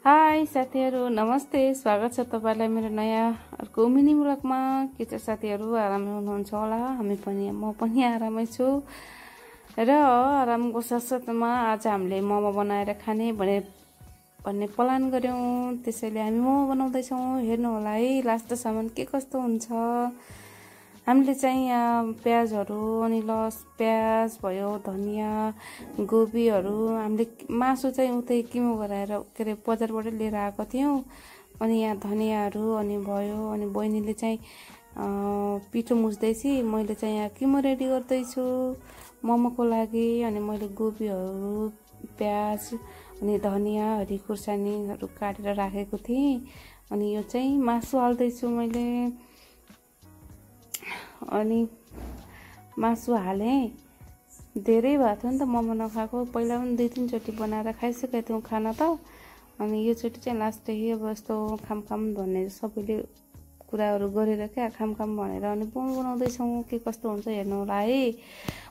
High साथीहरू नमस्ते, स्वागत छ तपाईलाई मेरो नयाँ अर्को मिनी ब्लगमा। के छ साथीहरू, आरामै हुनुहुन्छ होला? म पनि आरामै छु। र आरामको साथसाथमा आज हामीले मोमो बनाएर खाने भन्ने प्लान गर्यौं। त्यसैले हामी मोमो बनाउँदैछौँ। हेर्नु होला है लास्टसम्म के कस्तो हुन्छ। हामीले चाहिँ यहाँ प्याजहरू अनि प्याज भयो, धनिया, गोबीहरू हामीले मासु चाहिँ उतै किमो गराएर के अरे बजारबाट लिएर आएको थियौँ। अनि यहाँ धनियाहरू अनि भयो। अनि बहिनीले चाहिँ पिठो मुस्दैछि, मैले चाहिँ यहाँ किमो रेडी गर्दैछु मोमोको लागि। अनि मैले गोबीहरू, प्याज अनि धनिया, हरी खुर्सानीहरू काटेर राखेको थिएँ। अनि यो चाहिँ मासु हाल्दैछु मैले। अनि मासु हालेँ, धेरै भएको थियो नि त मोमो नखाएको। पहिला पनि 2-3 चोटि बनाएर खाइसकेको थियौँ खाना त। अनि यो चोटि चाहिँ लास्ट अब यस्तो खाम भन्ने सबैले कुराहरू गरेर क्या खाम भनेर अनि बनाउँदैछौँ। के कस्तो हुन्छ हेर्नु होला है।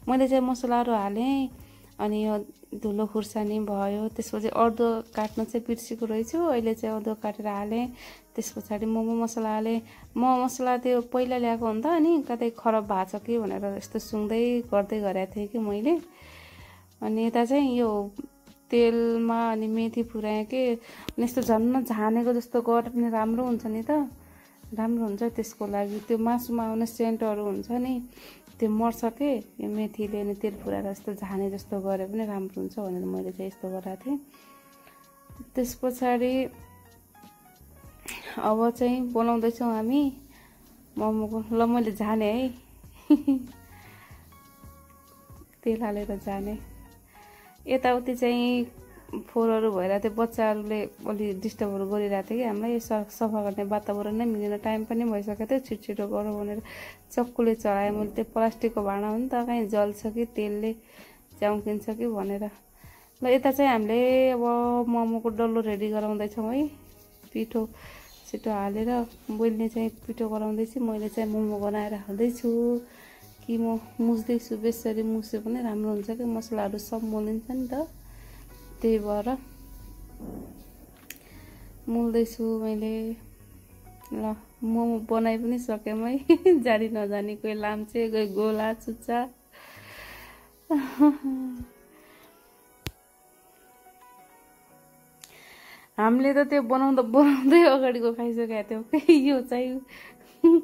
मैले चाहिँ मसलाहरू हालेँ। अनि यो धुलो खुर्सानी भयो, त्यसपछि अदुवा काट्न चाहिँ बिर्सेको रहेछु। अहिले चाहिँ अदुवा काटेर हालेँ। त्यस पछाडि मोमो मसला हालेँ। मोमो मसला त्यो पहिला ल्याएको हुन्छ अनि कतै खराब भएको छ कि भनेर यस्तो सुँग्दै गर्दै गरेको थिएँ कि मैले। अनि यता चाहिँ यो तेलमा अनि मेथी फुराएँ कि यस्तो झन्न झानेको जस्तो गरे पनि राम्रो हुन्छ नि त, राम्रो हुन्छ। त्यसको लागि त्यो मासुमा आउने सेन्टहरू हुन्छ नि त्यो मर्छ के यो मेथीले। अनि तेल फुराएर यस्तो झाने जस्तो गरे पनि राम्रो हुन्छ भनेर मैले चाहिँ यस्तो गरेको थिएँ। त्यस पछाडि अब चाहिँ बनाउँदैछौँ हामी मोमोको। ल मैले झाने है तेल हालेर झाने। यताउति चाहिँ फोहोरहरू भएर त्यो बच्चाहरूले अलि डिस्टर्बहरू गरिरहेको थियो कि हामीलाई। सफा गर्ने वातावरण नै मिलेन, टाइम पनि भइसकेको थियो। छिटो गरौँ भनेर चक्कुले चलाएँ मैले। त्यो प्लास्टिकको भाँडा हो नि त, कहीँ जल्छ कि तेलले च्याउकिन्छ कि भनेर। ल यता चाहिँ हामीले अब मोमोको डल्लो रेडी गराउँदैछौँ है। पिठो छिटो हालेर बहिनीले चाहिँ पिठो गराउँदैछु, मैले चाहिँ मोमो बनाएर हाल्दैछु। किमो मुस्दैछु। बेसरी मुस्यो पनि राम्रो हुन्छ कि मसलाहरू सब मोलिन्छ नि त, त्यही भएर मोल्दैछु मैले। ल मोमो बनाइ पनि सकेँ है जानी नजानी। कोही लाम्चे, कोही गोला चुच्चा। हामीले त त्यो बनाउँदै अगाडिको खाइसकेको थियौँ। यो चाहिँ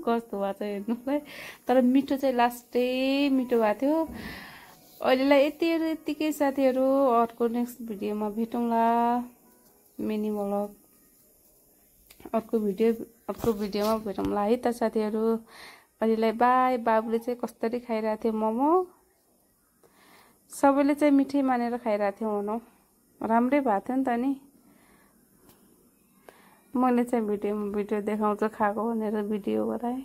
कस्तो भएको छ हेर्नुलाई। तर मिठो चाहिँ लास्टै मिठो भएको थियो। अहिलेलाई यतिकै साथीहरू। अर्को नेक्स्ट भिडियोमा भेटौँला। मिनी ब्लग अर्को भिडियोमा भेटौँला है त साथीहरू। अहिलेलाई बाई। बाबुले चाहिँ कसरी खाइरहेको थियो मोमो। सबैले चाहिँ मिठै मानेर खाइरहेको थियो भनौँ, राम्रै भएको थियो नि त नि। मैले चाहिँ भिडियो देखाउँछु खाएको भनेर भिडियो गराएँ।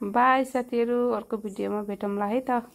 बाई साथीहरू, अर्को भिडियोमा भेटौँला है त।